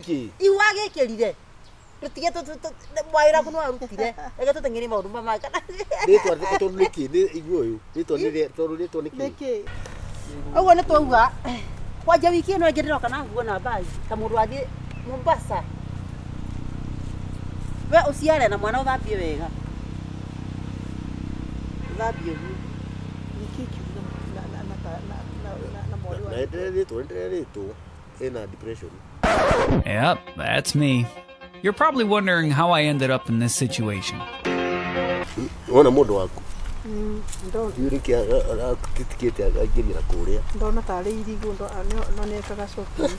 Nĩkĩ? Ihu agĩkĩrire tũtige wĩra waku nĩwarutire, reke tũteng'erie maũndũ maya kana. Rĩtwa tondũ nĩkĩ? Nĩ igua ũyũ. Rĩtwa nĩ rĩa tondũ rĩtwa nĩkĩ? Nĩkĩ? Ũguo nĩ twauga kwanja wiki ĩno ĩngĩ ndĩroka na nguo na mbagi ta mũndũ wathiĩ Mombasa. We ũciare na mwana ũthambie wega, ũthambie ũguo. Nĩkĩ kiugo na na na na na na na mwarĩ Na wa nĩndĩrerĩtwo ĩna depression. Yep, that's me. You're probably wondering how I ended up in this situation. Wona mũndũ waku. Ndona. Ndiũĩ nĩkĩ atitikĩte aingĩrie na kũrĩa. Ndona tarĩ irigũ no nĩekaga shopping.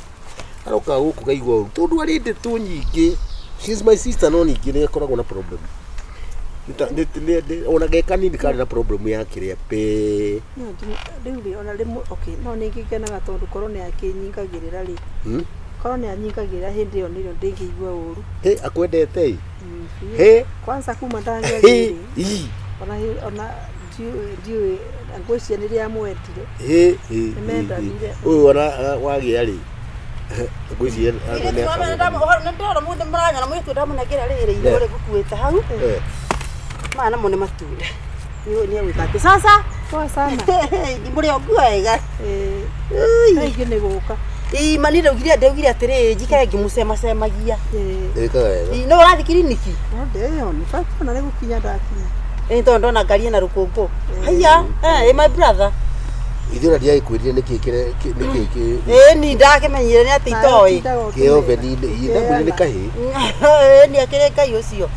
Aroka gũkũ kaigua ũru tondũ arĩ ndeto nyingĩ. She's my sister no ningĩ nĩ akoragwo na problem. Ona ge kanini karĩ na problem ya kĩrĩa pe. No rĩu rĩ, ona rĩmwe, okay, no nĩ ngĩkenaga tondũ korwo nĩ akĩnyingagĩrĩra rĩ, korwo nĩ anyingagĩrĩra hĩndĩ ĩyo nĩrĩo ndĩngĩigua ũru. Hĩ, akwendete ĩ. Biũ. Hĩ. Kwanza kuma ndagĩa Hĩ. rĩ, Ii. ona ona ndiũĩ ngwĩciria nĩ rĩrĩa amwendire. Hĩ hĩ. Nĩmendanire. Ũyũ ona wagĩa rĩ. Ngwĩciria nĩ Nĩndĩrona mũndũ mũranyona mũirĩtu ndamũnengera rĩrĩ irigũ rĩgũkuĩte hau. Maya namo nĩ matunda. Nĩ egwĩka atĩ sasa. Poa sana. Mũrĩ o nguo wega. Eh, rĩngĩ nĩ gũka. Ii mani ndaugire atĩrĩrĩ, njikare ngĩmũcemacemagia. Ĩkaga wega. Ii, no ũrathiĩ kiriniki? No ndĩyo nĩ bati ona nĩ gũkinya ndakinya. Ĩ tondũ ndona ngari ĩna rũkũngũ. Haiya, eh, my brother. Ithuĩ ona ndiagĩkwĩrire nĩkĩ nĩkĩ kĩ Ĩ ni ndakĩmenyire nĩ atĩ itoĩ. kĩ oven-inĩ. Ndamwĩrire nĩ kahĩĩ. Ĩ ni akĩrĩ Ngai ũcio.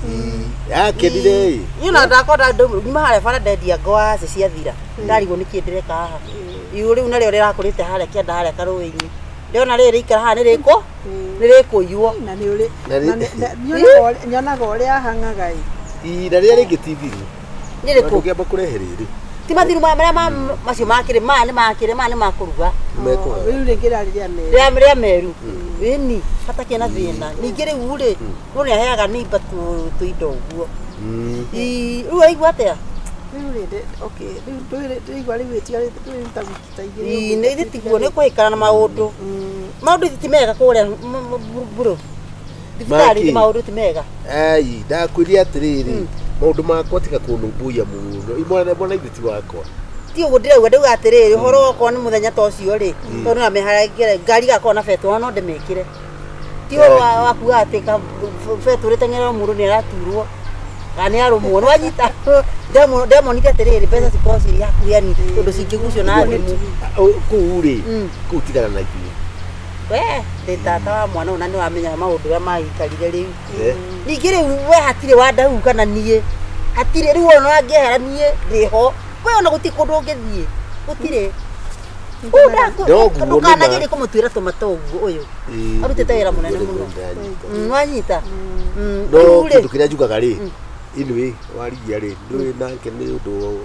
Akenire ĩ. Niĩ ona ndakorwo nyuma harĩa bara ndendia ngwacĩ ciathira. Ndarigwo nĩkĩ ndĩreka haha. Irigũ rĩu narĩo rĩrakũrĩte harĩa kĩanda harĩa karũĩ-inĩ. Ndĩrona rĩrĩ rĩikara haha nĩ rĩkũ nĩ rĩkũiywo. Na nĩ ũrĩ Na na nyonaga ũrĩa ahang'aga ĩ. Ii, na rĩrĩa rĩngĩ ti thiru. Nĩ rĩkũ? Ndũngĩamba kũrehe rĩrĩ. Ti mathiru maya marĩa macio makĩrĩ, maya nĩ makĩrĩ, maya nĩ makũruga. Mekũhaga. Rĩu rĩngĩ rĩarĩ rĩa meru. Rĩa meru. Ĩni hatakĩrĩ na thĩna. Ningĩ rĩu rĩ, mũndũ nĩ aheaga neighbour tũindo ũguo. Ii, rĩu waigua atĩa? Rĩu rĩ, okay, rĩu ndĩraigua rĩu ĩtigarĩte rĩu ta wiki ta igĩrĩ. Ii, nĩ ithe tiguo nĩ kũhĩkana na maũndũ. Maũndũ ti mega kũrĩa mbũrũ. Thibitarĩ maũndũ ti mega. Ai, ndakwĩria atĩrĩrĩ, maũndũ makwa tiga kũnũmbũiya mũno. Mwana mwana ithe ti wakwa. Ti ũguo ndĩrauga, ndauga atĩrĩrĩ, ũhoro okorwo nĩ mũthenya ta ũcio rĩ, tondũ no amĩharagĩre ngari igakorwo na betũrũ no ndĩmĩkĩre. Ti ũhoro wa kuga atĩ betũrũ ĩteng'ererwo mũndũ nĩ araturwo kana nĩ arũmwo. Nĩ wanyita? Ndemonire atĩrĩrĩ, mbeca cikorwo cirĩ hakuhĩ yani tondũ cingĩgucio na thimũ. Kũu rĩ, kũu tigana na ithuĩ. We ndĩ tata wa mwana ũyũ na nĩ wamenya maũndũ ũrĩa maikarire rĩu. Ningĩ rĩu we hatirĩ wa ndau kana niĩ. Hatirĩ rĩu ona angĩehera niĩ ndĩho. We ona gũtirĩ kũndũ ũngĩthiĩ. Gũtirĩ. Ndũkanagerie kũmũtuĩra tũmata ũguo ũyũ. Arutĩte wĩra mũnene mũno. Wanyita? No kĩndũ kĩrĩa njugaga rĩ, anyway, warigia rĩ, ndũĩ nake nĩ ũndũ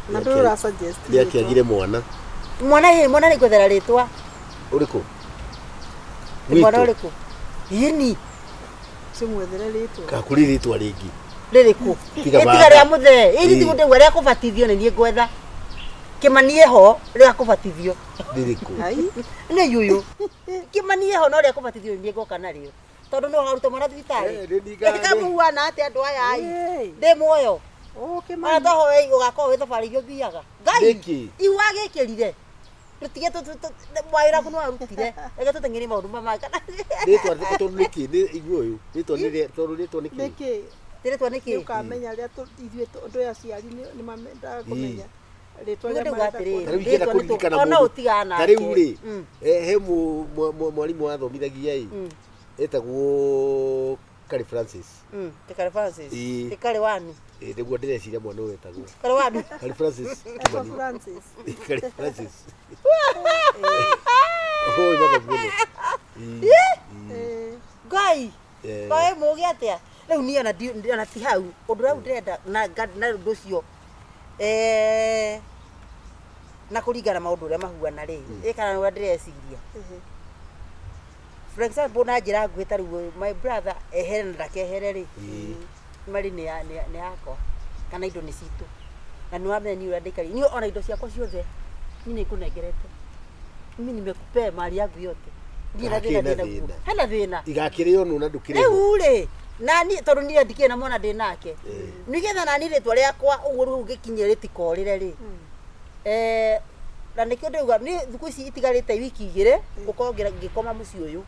Na ndũĩ ũra suggest nĩ akĩagire mwana. Mwana ĩ, mwana nĩ ngwethera rĩtwa. Ũrĩkũ? Mwana ũrĩkũ? Ĩni. Cimwethere rĩtwa. Ka kũrĩ rĩtwa rĩngĩ. Rĩrĩkũ? Tiga Tiga rĩa mũthee. Ĩni Ĩĩ. tiguo ndauga rĩa kũbatithio nĩ niĩ ngwetha. Kĩmani eho rĩa kũbatithio. Rĩrĩkũ? Nĩ yũyũ. Kĩmani eho no rĩa kũbatithio nĩ niĩ ngoka narĩo. Tondũ no ũkaruta mwana thibitarĩ. Ĩkamuhuana atĩa andũ aya ai. Ndĩ muoyo. Ona toho ũgakorwo wĩ thabarĩ iria ũthiaga. Ngai. Nĩkĩ? Ihu agĩkĩrire. Tũtige wĩra waku nĩ warutire. Reke tũteng'erie maũndũ maya kana. Rĩtwa tondũ nĩkĩ? Nĩ igua ũyũ. Rĩtwa nĩ rĩa tondũ rĩtwa nĩkĩ? Nĩkĩ? Rĩtwa nĩkĩ? Nĩ ũkamenya rĩrĩa ithuĩ tũrĩ aciari nĩ mamendaga kũmenya rĩtwa Nĩguo rĩrĩa ndauga marenda atĩrĩrĩ, Ta rĩu ingĩenda rĩtwa nĩ kũririkana ona mũndũ. ũtigana Ta nake. rĩu rĩ, he mwarimũ wathomithagia ĩ, etagwo Karĩ Francis. Ti Karĩ Francis. Ĩĩ. Ti Karĩ wani. Ĩ, nĩguo ndĩreciria mwana ũyũ etagwo. Karĩ wani. Karĩ Francis Etagwo Kimani. Francis. Karĩ Francis. Oi baba mũno. Ngai. Eh. Kaĩ mũgĩ atĩa? Rĩu niĩ ona ona ti hau. Ũndũ ũrĩa ndĩrenda na na ũndũ ũcio. Na kũringana maũndũ ũrĩa mahuana rĩ, ĩ kana ũrĩa ndĩreciria. For example, na njĩra nguhĩ ta rĩu my brother ehere na ndakehere rĩ, mari nĩ nĩ yakwa kana indo nĩ citũ. Na nĩ wamenya niĩ ũrĩa ndĩikaria. Niĩ ona indo ciakwa ciothe niĩ nĩ ngũnengerete. Mimi nimekupea mali yangu yote. Ndirĩ na Hakĩrĩ thĩna na ndĩ naguo. thĩna. Hena thĩna. Igakĩrĩo nũ na ndũkĩrĩ ho. Rĩu rĩ, nani tondũ niĩ ndikĩrĩ na mwana ndĩ nake. Nĩgetha nani rĩtwa rĩakwa ũguo rĩu ngĩkinyie rĩtikorĩre rĩ. Eh, na nĩkĩo ndĩrauga niĩ thikũ ici itigarĩte wiki igĩrĩ gũkorwo ngĩkoma mũciĩ ũyũ.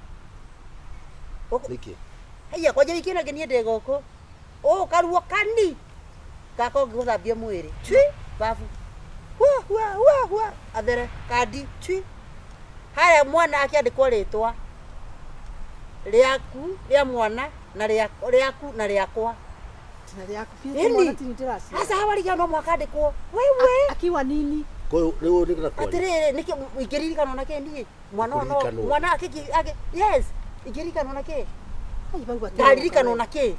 Nĩkĩ? Haiya kwanja wiki ĩno ĩngĩ niĩ ndĩ gũkũ. Ũũ karuo kani gakorwo ngĩgũthambia mwĩrĩ. Cui babu. Hua hua hua hua athere kandi cui. Harĩa mwana akĩandĩkwo rĩtwa rĩaku rĩa mwana na rĩaku na rĩakwa. Na rĩaku Ĩni. mwana tini ndĩraciara. Sasa hawa riga no mwaka andĩkwo. Wewe Akiwa nini? Kwa hiyo rĩu nĩ na kwaria. atirĩrĩ nĩkĩ ingĩririkanwo na kĩ niĩ mwana ũyũ no Kũririkanwo. mwana akĩki ake yes ingĩririkanwo na kĩ Ai bau atĩ. ndaririkanwo na kĩ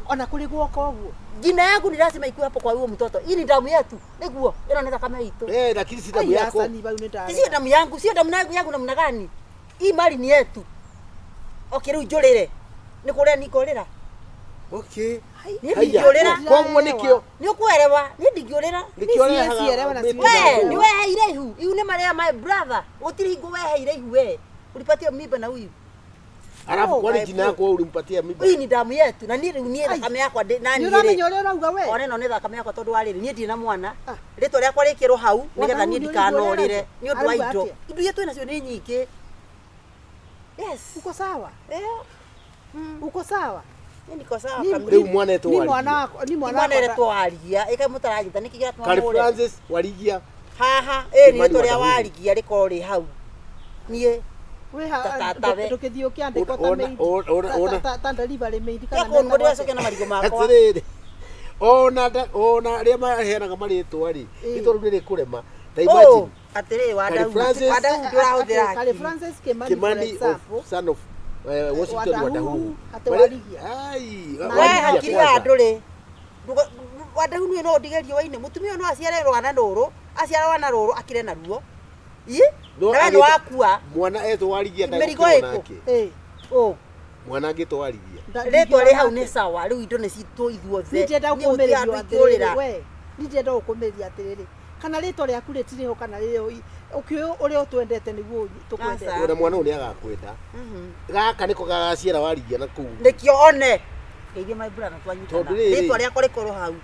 Ona kũrĩ gwoka ũguo. jina yangu ni lazima ikuwe hapo kwa huyo mtoto. Hii ni damu yetu. Niguo, ĩno nĩ thakame itũ. Eh, lakini si damu Ai, yako. aca ni bau nĩ ndarega. Sio damu yangu, sio damu yangu yangu namna gani? Hii mali ni yetu. Okay, rĩu njũrĩre. Nĩ kũrĩa ningũrĩra. Okay. Niĩ Haiya, ndingĩũrĩra. Koguo nĩkĩo Nĩ ũkũerewa, niĩ ndingĩũrĩra. nĩkĩo Niĩ rehaga cielewa na mĩtĩ cielewa. We, na ni kũu. weheire ihu. Ihu nĩ marĩa my brother. Gũtirĩ hingo weheire ihu we. Ulipatia mimba na huyu. Alafu Oh, kwani my jina bro. yako wewe ulimpatia mimba? Hii ni damu yetu na niĩ rĩu niĩ Ai. thakame yakwa ndĩ na Nĩ niĩ ũramenya rĩ. ũrĩa ũrauga we? Ona ĩno nĩ thakame yakwa tondũ wa rĩrĩ niĩ ndirĩ na mwana. Ah. Rĩtwa rĩakwa rĩkĩrwo hau nĩgetha Wadahu niĩ nĩ ũrĩguo ndikanorĩre ũrĩa nĩ ũndũ wa arauga indo. atĩa? Indo iria twĩ nacio nĩ nyingĩ. Yes. Uko sawa? Eh, Uko sawa? niĩ niko sawa Ni- kamili. Rĩu mwana etwo Ni Warigia. mwana wakwa, ni mwana Mwana wakwa. eretwo Warigia, ĩka mũtaranyita nĩkĩ gĩratũma Kari mũre? Francis Warigia. Haha, ĩ nĩ Kimani rĩtwa rĩa Wadahu. Warigia rĩkorwo rĩ hau. Niĩ Wĩ ha Ta tatawe. ndũkĩthiĩ ũkĩandĩkwo ta Ona- maid. ona- Ta- ona- ta delivery maid kana yakũnwo metagwo ndĩracokia na marigũ makwa. Atĩrĩrĩ. Ona ona arĩa maheanaga marĩtwa rĩ, Ĩĩ. rĩtwa rĩu nĩ rĩkũrema. Ta Ũ, imagine atĩrĩ Kari Wadahu. Francis- Wadahu ndũrahũthĩra Kari hakiri. Francis Kimani for Kimani example. of son of Washington Wadahu, Wadahu. atĩ Marĩa- Warigia. Ai, Na We Warigia hakiri kwanza. ya andũ rĩ. Wadahu niĩ no ndige riũa-inĩ. Mũtumia ũyũ no aciare rwana rũrũ, aciare rwana rũrũ akire naruo. Ĩ? No Na we nĩ agĩta- wakua. Mwana etwo Warigia Mĩrigo ndagũkĩrwo ĩkũ? nake. Ĩĩ. Ũ. Mwana angĩtwo Warigia. Rĩtwa rĩ hau nĩ sawa, rĩu indo nĩ citũ ithuothe. Niĩ ndĩrenda Niĩ gũtirĩ gũkũmĩrĩrio handũ atĩrĩrĩ ingĩũrĩra. we. Niĩ ndĩrenda gũkũmĩrĩria atĩrĩrĩ. Kana rĩtwa rĩaku rĩtirĩ ho kana rĩrĩ ũkĩũĩ ũrĩa ũtwendete nĩguo tũkwendete. Aca. Ona mwana ũyũ nĩ agakwenda. Gaka nĩko gagaciara Warigia na kũu. Nĩkĩo one. Ngeithie my brother twanyitana. Tondũ rĩrĩ- Rĩtwa rĩakwa rĩkorwo hau.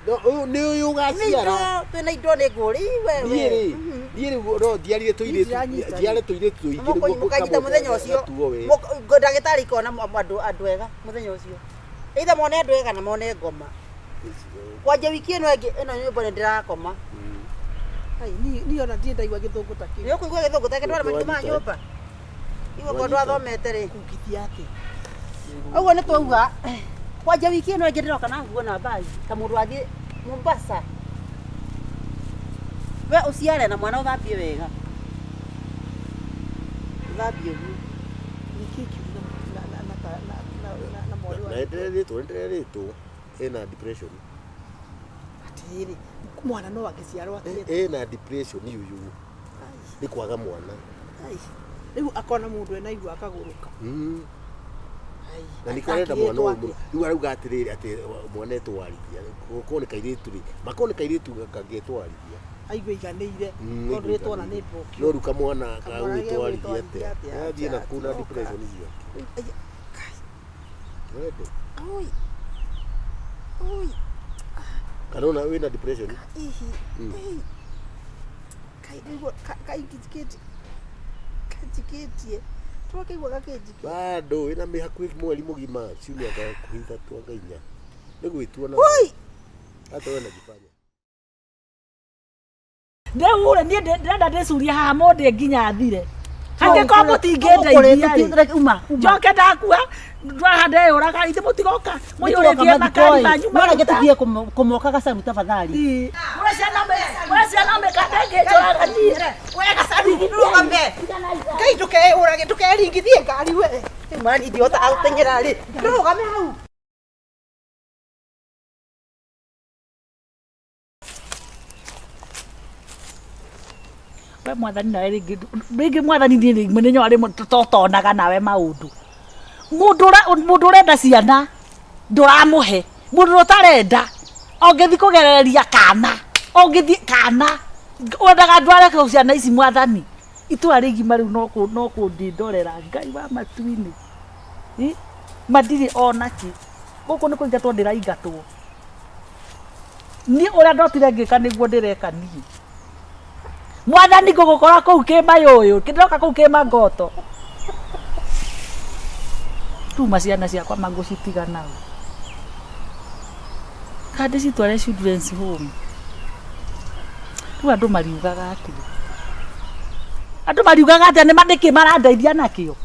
No, ũyũ nĩ ũyũ Nĩ ũgaciara. indo, twĩna indo nĩ ngũrĩ Niĩ wewe. rĩ, niĩ rĩu no njiarire tũirĩtu, Ndĩranyita. njiare tũirĩtu tũingĩ nĩguo Mũkanyita mũthenya ũcio. gatuo we. Ndagĩtarĩ ikona andũ andũ ega mũthenya ũcio. Either mone andũ ega na mone ngoma. Kwanja wiki ĩno ĩngĩ ĩno nyũmba nĩ ndĩrakoma. Ai, niĩ ona ndirĩ ndaigua gĩthũngũ ta Nĩ kĩu. ũkũigua gĩthũngũ take ndwara marigũ ma Twanyita. nyũmba. Igua korwo ndwathomete rĩ. Kungithia atĩa? Ũguo nĩ twauga kwanja wiki ĩno ĩngĩ ndĩroka na nguo na mbagi ta mũndũ athiĩ Mombasa. We ũciare na mwana ũthambie wega. Ũthambie ũguo. Nĩkĩĩ kĩũru na mwarĩ Na wa nĩndĩrerĩtwo nĩndĩrerĩtwo ĩna depression. atĩrĩrĩ mwana no angĩciarwo atĩrĩrĩ Ĩna depression ũyũ nĩ kwaga mwana. Ai, rĩu akona mũndũ ena ihu akagũrũka Mm. Ai, Na nĩkĩo arenda mwana ũyũ akĩĩtwo mũno. Rĩu arauga atĩrĩrĩ atĩ mwana etwo Warigia. Korwo nĩ kairĩtu rĩ, makorwo nĩ kairĩtu kangĩtwo Warigia. aigue iganĩire Mm, tondũ rĩtwa ona nĩ No mbũkio rĩu kamwana Kamwana kagwĩtwo Warigia gegwĩtwo Warigia atĩa? atĩa? Athiĩ na kũu na Atĩa? depression ciake. Ai, kai, Wende. oi, oi, Kana ona wĩna depression? ihi, Mm. ei. Kai, nĩguo kainjikĩtie kanjikĩtie twakaigua gakĩnjikia Bado wĩna mĩhakuhĩ mweri mũgima ciumia hakuhĩ ithatũ anga inya. Nĩ gwĩtua na Oi! hata wewe unajifanya. Rĩu rĩ niĩ ndĩrenda ndĩcurie haha mũndĩ nginya thire. Angĩkorwo mũtingĩndeithia rĩ. Uma, uma. Njoke ndakua ndwaha ndeyũraga ithe mũtigoka mũiyũrĩtie makari manyu No reke maguta. tũthiĩ kũmoka gacaru tafadhali. Kũrĩ ciana mĩkanda ĩngĩnjũraga niĩ. We gacaru ndũgame ngai ndũkeũrage ndũkeringithie ngari we Rĩu mwana idiota agũteng'era rĩ. Ndũrũgame hau. We mwathani nawe rĩngĩ rĩngĩ mwathani niĩ rĩmwe nĩ nyonaga rĩmwe totonaga nawe maũndũ. Mũndũ ũrenda ciana ndũramũhe, mũndũ ũrĩa ũtarenda ũngĩthiĩ kũgereria kana, ũngĩthiĩ kana wendaga ndware kũ ciana ici mwathani. Itũra rĩgima rĩu no kũndĩndorera Ngai wa matu-inĩ. Matirĩ ona kĩ. Gũkũ nĩ kũingatwo ndĩraingatwo. Niĩ ũrĩa ndotire ngĩka nĩguo ndĩreka niĩ. Mwathani ngũgũkora kũu kĩmayũyũ, ndĩroka kũu kĩmangoto. Tuma ciana ciakwa mangũcitiga nao. Kana ndĩcitware children's home. Rĩu andũ mariugaga atĩa? Andũ mariugaga atĩa nĩkĩ marandeithia nakĩo?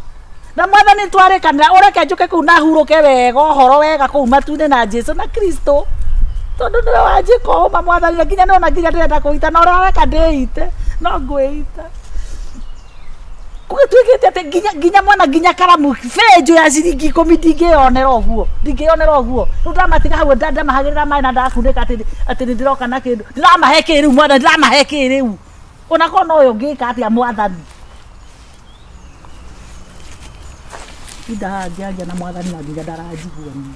Na mwathani twarĩkanĩra ũreke njũke kũu na hurũke wega ũhoro wega kũu matu-inĩ na Jesu na Kristo. Tondũ nĩwe wanjĩka ũma mwathani na nginya nĩwona nginya ndĩrenda kũita na ũrĩa weka ndĩite no ngwĩita. Gũgĩtuĩkĩte atĩ nginya mwana nginya karamu benjũ ya ciringi 10 ndingĩyonera ũguo ndingĩyonera ũguo. Rĩu ndamatiga hau ndamahagĩrĩra maĩ na ndakunĩka atĩ nĩ ndĩroka na kĩndũ ndĩramahe kĩ rĩu mwathani ndĩramahe kĩ rĩu. Ona korwo no ũyũ ngĩka atĩa mwathani. Tinda haha ngĩaria na mwathani na nginya ndaranjigua niĩ.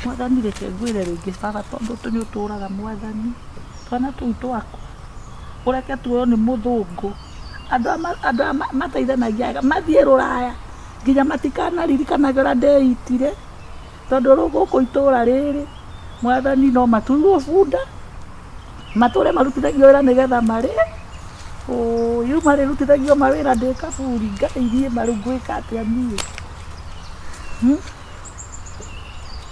Mwathani reke ngwĩre rĩngĩ baba tondũ nĩ ũtũraga mwathani twana tũu twakwa ũreke tuoywo nĩ mũthũngũ andũ aya mateithanagia wega mathiĩ rũraya nginya matikanaririkanage ũrĩa ndeitire tondũ rĩu gũkũ itũra rĩrĩ mwathani no matuirwo bunda matũre marutithagio wĩra nĩgetha marĩe rĩu marĩrutithagio mawĩra ndĩ kaburi Ngai niĩ ma rĩu ngwĩka atĩa niĩ.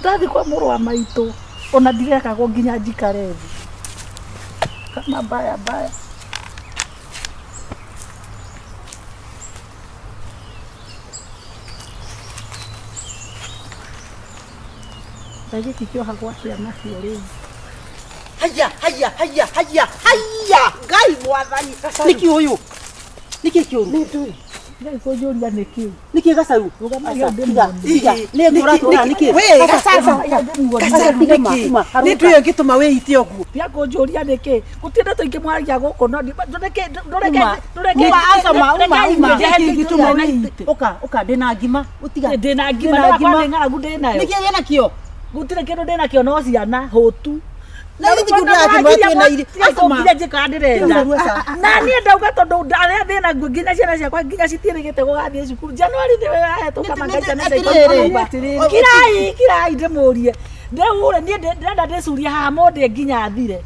Ndathiĩ kwa mũrũ wa maitũ ona ndirekagwo nginya njikare thĩ kama mbaya mbaya. Na gĩkĩ kĩohagwo atĩa nakĩo rĩu? Haya haya haya haya haya Ngai mwathani nĩkĩ ũyũ nĩkĩ kĩũru Ngai kũnjũria nĩkĩ? Nĩkĩ gacaru? Nĩ ndũĩ ũngĩtũma wĩite ũguo. Tiga kũnjũria nĩkĩ? Gũtirĩ ndeto ingĩ mwaragia gũkũ no ndũreke Ũka ũka ndĩna ngima ũtiga. Ndĩna ngima na kwa nĩ ng'aragu ndĩnayo. Nĩkĩ wĩna kĩo? Gũtirĩ kĩndũ ndĩna kĩo no ciana hũtu. Na ithuĩ tũtiũraga ngima twĩna irio. Nginya njĩkaga ndĩrenda. Na niĩ ndauga tondũ ndarĩa thĩna nginya ciana ciakwa nginya citiĩrĩgĩte gũgathiĩ cukuru. January nĩwe wahetũka manga ciana ciakwa. Kirai kirai ndĩmũrie. Ndĩhure niĩ ndĩrenda ndĩcurie haha mũndĩe nginya thire.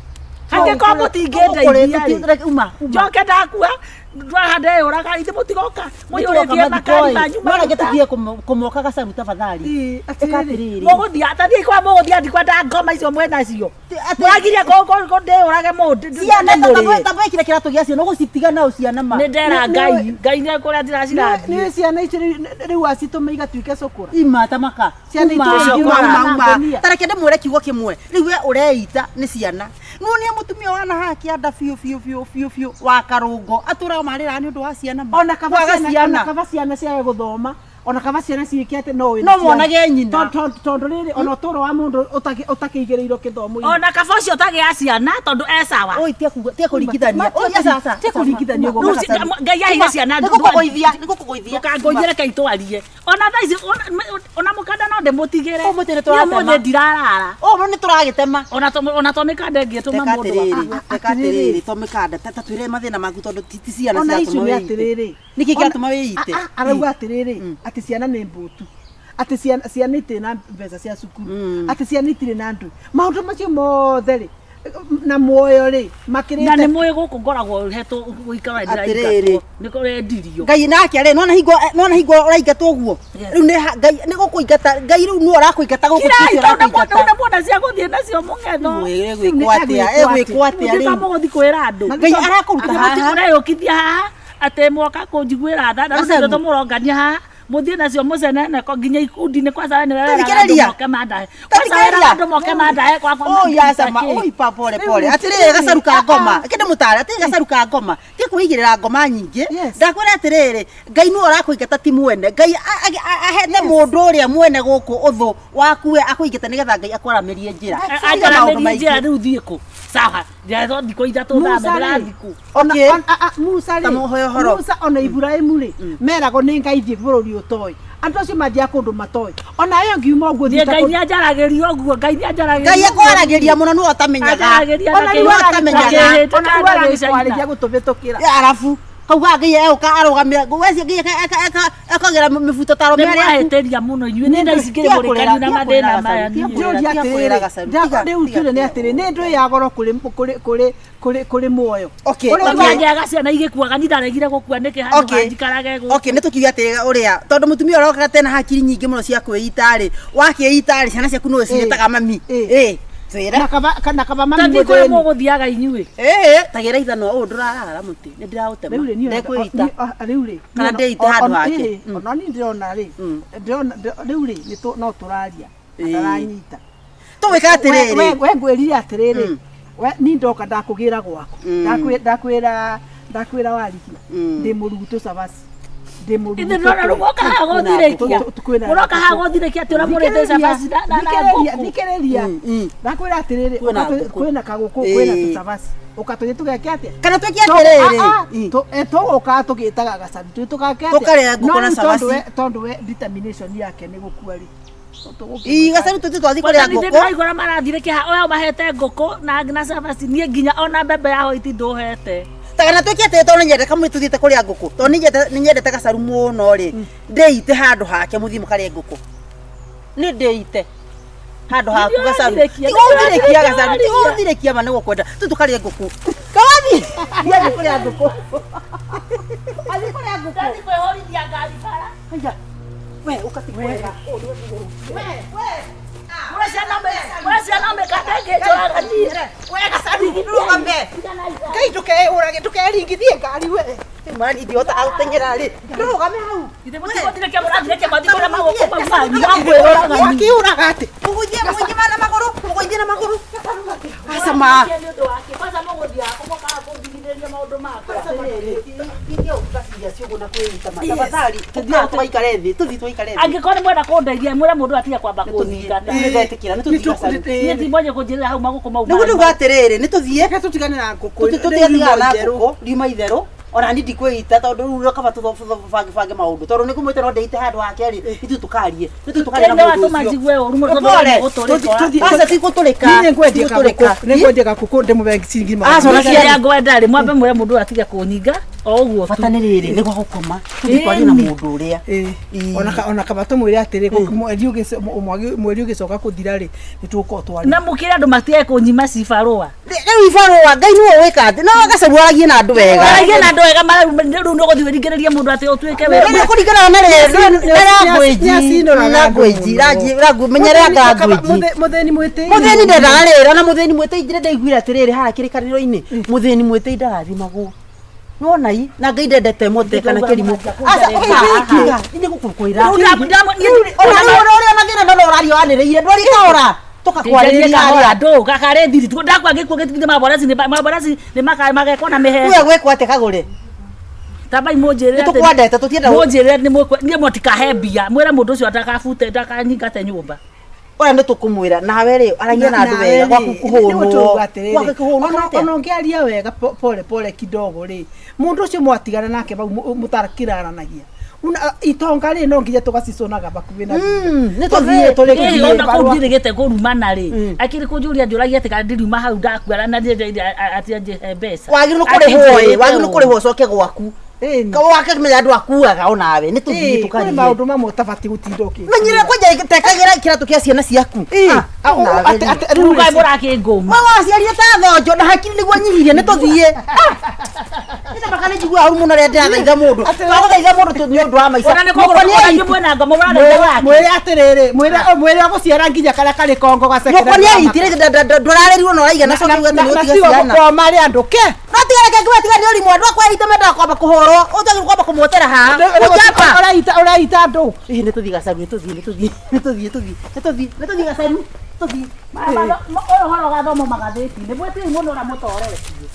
Angĩkorwo mũtingĩndeithia rĩ. Njoke ndakua ndwaha ndeyũraga ithe mũtigoka mũiyũrĩtie makari manyu No reke tũthiĩ kũmoka gacaru tafadhali. Ĩka atĩrĩrĩ. Mũgũthiĩ tathiĩ kwa mũgũthiĩ ndikwenda ngoma icio mwĩnacio. Mũragiria ndĩyũrage mũndũ. Ciana tamba ĩkĩre kĩratũ gĩa ciana ũgũcitiga nao ciana ma. Nĩ ndera Ngai Ngai nĩ kũrĩa ndĩracirathiĩ. Nĩ ciana icio rĩu acitũma igatuĩke cũkũra. Ima tamaka. Ciana itũra. Tareke ndĩmwĩre kiugo kĩmwe. Rĩu we ũreita nĩ ciana. Nuonia mũtumia wana haha kĩanda biũ biũ biũ biũ biũ wa karũngo atũraga marĩraga nĩ ũndũ wa ciana ma. Ona kaba ciana ciage gũthoma ona kaba ciana ciĩke atĩ no wĩna no monage nyina tondũ rĩrĩ ona ũtũũro wa mũndũ ũtakĩigĩrĩirwo gĩthomo-inĩ ona kaba ũcio ũtagĩa ciana tondũ e sawa. Oi tia kũringithania. Oi aca aca tia kũringithania ũguo. Ngai aheire ciana nĩgũkũgũithia nĩgũkũgũithia. Ndũkangũithie reke itwarie. Ona thaa ici ona mũkanda no ndĩmũtigĩre. Ũmũthĩ nĩtũratema. Ũmũthĩ ndirarara. Ũmũthĩ nĩtũragĩtema. Ona to mĩkanda ĩngĩtũma mũndũ. Teka atĩrĩrĩ to mĩkanda ta twĩre mathĩna maku tondũ ti ciana Ona icio nĩ atĩrĩrĩ. Nĩkĩ kĩratũma wĩite? Arauga atĩrĩrĩ atĩ ciana nĩ mbũtu. Atĩ ciana itirĩ na mbeca cia cukuru. Atĩ ciana itirĩ na ndũ. Maũndũ macio mothe rĩ na muoyo rĩ makĩrĩte. Na nĩ mũĩ gũkũ ngoragwo hetwo gũikara ndĩraingatwo. Nĩ kũrendirio. Ngai nake rĩ nona hingo nona hingo ũraingatwo ũguo. Rĩu nĩ Ngai nĩ gũkũingata Ngai rĩu nĩwe ũrakũingata gũkũ ti ũrakũingata. Kirai tondũ cia gũthiĩ nacio mũng'etho. Egwĩkwo atĩa egwĩkwo atĩa rĩu. Mũgũthiĩ kwĩra andũ. Ngai arakũruta haha. Mũreyũkithia haha atĩ mwoka kũnjiguĩra tha na rĩu nĩ tũmũrongania haha. Mũthiĩ nacio mũcenene ko nginya ikundi-inĩ kwanza we nĩwe weraga andũ moke mandahe. Kwanza weraga andũ moke mandahe kwakwa. Oi acama oi pa pole pole. Atĩrĩrĩ gacaru ka ngoma. Kĩndũ mũtare atĩrĩrĩ gacaru ka ngoma. Ti kwĩigĩrĩra ngoma nyingĩ. Ndakwĩra atĩrĩrĩ Ngai nĩwe ũrakũingata ti mwene. Ngai ahete mũndũ ũrĩa mwene gũkũ ũthũ waku we akũingate nĩgetha Ngai akwaramĩrie njĩra. Akwaramĩrie njĩra rĩu thiĩ kũ? Sawa. Ndĩretwo thikũ ithatũ thame ndĩrathiĩ kũ? Musa rĩ Musa ona Iburahĩmu rĩ meragwo nĩ Ngai thiĩ bũrũri ũtoĩ. Andũ acio mathiaga kũndũ matoĩ. Ona ĩyo ngiuma ũguo Niĩ thiĩte Ngai kũndũ- nĩ anjaragĩria ũguo, Ngai nĩ anjaragĩria. Ngai akwaragĩria mũno nĩwe ũtamenyaga. Anjaragĩria Ona rĩu Nĩwe ũtamenyaga. akĩhĩtũka ona rĩu andũ gĩcaina. aragĩkwarĩria gũtũvĩtũkĩra. Arabu kauga Ngai egũka arũgamia wecio Ngai ekagĩra mĩbuto ta arũme Nĩ arĩa aku. mwahĩtĩria mũno inyuĩ nĩ thaa ici Tiga ngĩrĩ kũrĩra, mũrĩkanu na tiga mathĩna kũrĩra maya Gacaru, tiga niĩ. kũrĩra. Njũria Tiga atĩrĩrĩ, kũrĩra Gacaru, tiga- rĩu tiga tũrĩ nĩ kũrĩra. atĩrĩ, nĩ ndũĩ ya goro kũrĩ kũrĩ kũrĩ kũrĩ kũrĩ muoyo. Okay, Ũrĩa okay. ugaga- Ngĩaga ciana igĩkuaga ni ndaregire gũkua nĩkĩ handũ Okay. ha njikarage gũkũ. Okay, nĩ tũkiuge atĩrĩ ũrĩa tondũ mũtumia ũrokaga tena hakiri nyingĩ mũno cia kwĩita rĩ, wakĩita rĩ ciana ciaku nĩwe ciĩtaga mami. Ĩ. Ĩ, twĩre. Na kaba na kaba mami Tondũ kũrĩa mũthĩni. mũgũthiaga inyuĩ. Ĩ, tagĩra ithanwa ũũ ndũrarara mũtĩ, nĩ ndĩraũtema. Rĩu rĩ niĩ Ndekwĩita. rĩu rĩ Kana niĩ ndĩite handũ hake. Ona niĩ ndĩrona rĩ ndĩrona rĩu rĩ nĩ no tũraria Ĩ. ndaranyita. Tũgwĩka atĩrĩrĩ. We ngwĩrire atĩrĩrĩ we niĩ ndoka ndakũgĩra gwaku ndakwĩra ndakwĩra warigi ndĩ mũrugu tũcabaci ndĩ mũrugu Ithe ndona rĩu mũroka haha gũthirĩkia. Mũroka haha gũthirĩkia atĩ ũrĩa mũrĩte cabaci na ngũkũ. Thikĩrĩria ndakwĩra atĩrĩrĩ Kwĩna ngũkũ. kwĩna kagũkũ Ĩ. kwĩna tũcabaci ũka tũthiĩ tũgeke atĩa Kana twĩke atĩrĩrĩ. Tũgũkaga tũgĩtaga gacabi tũthiĩ tũgake atĩa? Tũkarĩa ngũkũ No na rĩu tondũ cabaci. Tondũ we determination yake nĩ gũkua rĩ Ĩ, Gacaru tũthiĩ twathiĩ kũrĩa Kwanza nĩ ngũkũ. ndĩraigua ũrĩa marathirĩkia haha, ũyũ mahete ngũkũ na cabaci niĩ nginya ona mbembe ya hoiti ndũhete. Ta kana twĩke atĩrĩ tondũ nĩnyendete kamwe tũthiĩte kũrĩa ngũkũ tondũ nĩnyendete gacaru mũno rĩ ndĩite handũ hake mũthiĩ mũkarĩe ngũkũ nĩ ndĩite handũ haku Nĩ gacaru ũrathirĩkia, tiga ũthirĩkia nĩ gacaru tiga ũrathirĩkia. ũthirĩkia ma nĩgũkwenda tũ tũkarĩe ngũkũ kawathi thiĩ kũrĩa ngũkũ athiĩ kũrĩa ngũkũ Ndathi kwĩhũrithia ngari bara. Aya, we ũkati kwega Kũrĩa ciana mĩkate ĩngĩnjũraga niĩ. we gacaru rũgame Ngai ndũkeũrage ndũkeringithie ngari we mani ndihotaga gũteng'era rĩ ndũrũgame hau Ithe mũtigũthirĩkia mũrathirĩkia mwathiĩ kũrĩa magũkũ mau manyu. Mangwĩrũraga niĩ. Akĩũraga atĩ mũgũithie mũgũithie na magũrũ mũgũithie na magũrũ acama Nĩ ũndũ wake. Kwanza mũgũthiaga kũ mũkaga kũndigithĩria maũndũ makwa. Tũthiĩ tũthiĩ tũikare thĩ. Angĩkorwo nĩ mwenda kũndeithia mwĩre mũndũ atige kwamba kũnyingata. Nĩndetĩkĩra, nĩ tũthiĩ gacaru. Niĩ ti mwenye kũnjĩrĩra hau magũkũ mau Nĩguo manyu. ndauga atĩrĩrĩ, nĩ tũthiĩ reke tũtigane na ngũkũ tũtigatigana na ngũkũ riuma itherũ ona ni ndikwĩita tondũ rĩu kaba tũbange maũndũ tondũ nĩ ngũmwĩte no ndeite handũ hake rĩ ithuĩ tũkarie nĩ tũkarie na Nĩ mũndũ watũma ũcio njigue ũru mũno tondũ Pole. nĩ gũtũrĩka. Aca ti gũtũrĩka Niĩ nĩngwendia Ti gũtũrĩka. kagũkũ nĩngwendia gakũkũ ndĩmũhe ciringi magana Aca, ona merĩ. Kĩrĩa ngwenda rĩ mwambe mwĩre mũndũ ũyũ atige kũnyinga o ũguo tu. Bata nĩ rĩrĩ nĩ gwa gũkoma tũthiĩ twarie na Ĩni. mũndũ ũrĩa Ĩ. Ĩ. Ona kaba tũmwĩre atĩrĩ mweri ũgĩcoka kũthira rĩ nĩ tũgũkorwo twaria Na mũkĩre andũ matige kũnyima cibarũa. Rĩu ibarũa Ngai nĩwe ũgwĩka atĩ no gacaru aragie na andũ wega Aragia na andũ wega marau rĩu nĩ ũgũthiĩ wĩringĩrĩrie mũndũ atĩ ũtuĩke we. Nĩ kũringana na rangwĩnji menyerera ngangwĩnji Mũthĩni mwĩtĩi mũthĩni ndendaga rĩra na mũthĩni mwĩtĩi njĩra ndaiguire atĩrĩrĩ haha kĩrĩkanĩro-inĩ mũthĩni mwĩtĩi ndarathimagwo nĩwona i na Ngai ndendete mote kana kĩrimũ aca nĩ gũkũkwĩra ona rĩu ũrĩa na thĩna ndona ũraria wanĩrĩire ndwari kahora tũkakwarĩrĩria Kahora harĩa ndũ gakarĩ thiri ndakua gĩkuo gĩtigithĩ maboreci maboreci nĩ magekwo na mĩhehe. uya gwĩkwo atĩ kagũre Tambai mũnjĩrĩre Nĩ tũkwendete, tũtienda gũ- mũnjĩrĩre nĩ mũkwe niĩ mũtikahe mbia mwĩre mũndũ ũcio ndakabute ndakanyingate nyũmba. ũrĩa nĩ tũkũmwĩra nawe rĩ aragia na andũ wega gwaku kũhũnwo gwaku kũhũnwo kana atĩa? Ona ũngĩaria wega pole pole kidogo rĩ mũndũ ũcio mwatigana nake bau mũtarakĩraranagia itonga rĩ no nginya tũgaciconaga bakuhĩ na Nĩ tũthiĩ tũrĩ Ĩĩ, ona kũu ndirĩgĩte kũrumana rĩ akĩrĩ kũnjũria njũragia atĩ kana ndiriuma hau ndakua na atĩ anjĩhe mbeca. Wagĩrĩirwo kũrĩhwo ĩ wagĩrĩirwo kũrĩhwo ũcoke gwaku Ĩni. wakĩmenya andũ akuaga onawe nĩ tũthiĩ Ĩĩ, kũrĩ tũkarie maũndũ mamwe ũtabatiĩ gũtinda ũkĩ menyerera kwanja tekagĩra kĩratũ kĩa ciana ciaku Ah, onawe rĩ. Rĩu kaĩ mũrakĩngũma. Wa waciarire ta thonjo na hakiri nĩguo nyihirie nĩ tũthiĩ nĩtamaka nĩ njiguaga ũru mũno rĩrĩa ndĩrathaitha mũndũ twagũthaitha mũndũ nĩ ũndũ wa maica Ona nĩ kũgũrũ Mũkwa nĩ ũrangĩ mwena ngoma mũrathaitha wake. Mwĩre atĩrĩrĩ mwĩre agũciara nginya karĩa karĩ kongo gaceke Mũkwa nĩ aitire ndũrarĩrirwo na ũraigana coke uge atĩ nĩ ũtiga ciana koma rĩ andũ ke no tiga reke ngiuge tiga nĩ ũrimũ andũ akwa aithe mendaga kwamba kũhũrwo ũtagĩrĩirwo kwamba kũmwotera haha ũnjamba ũraita andũ Ĩĩ, nĩ tũthiĩ gacaru nĩ tũthiĩ nĩ tũthiĩ nĩ tũthiĩ tũthiĩ nĩ tũthiĩ nĩ tũthiĩ gacaru tũthiĩ Ũyũ ũhoro ũgathomwo magathĩti-inĩ mwĩtĩi mũno ũrĩa mũtoretie.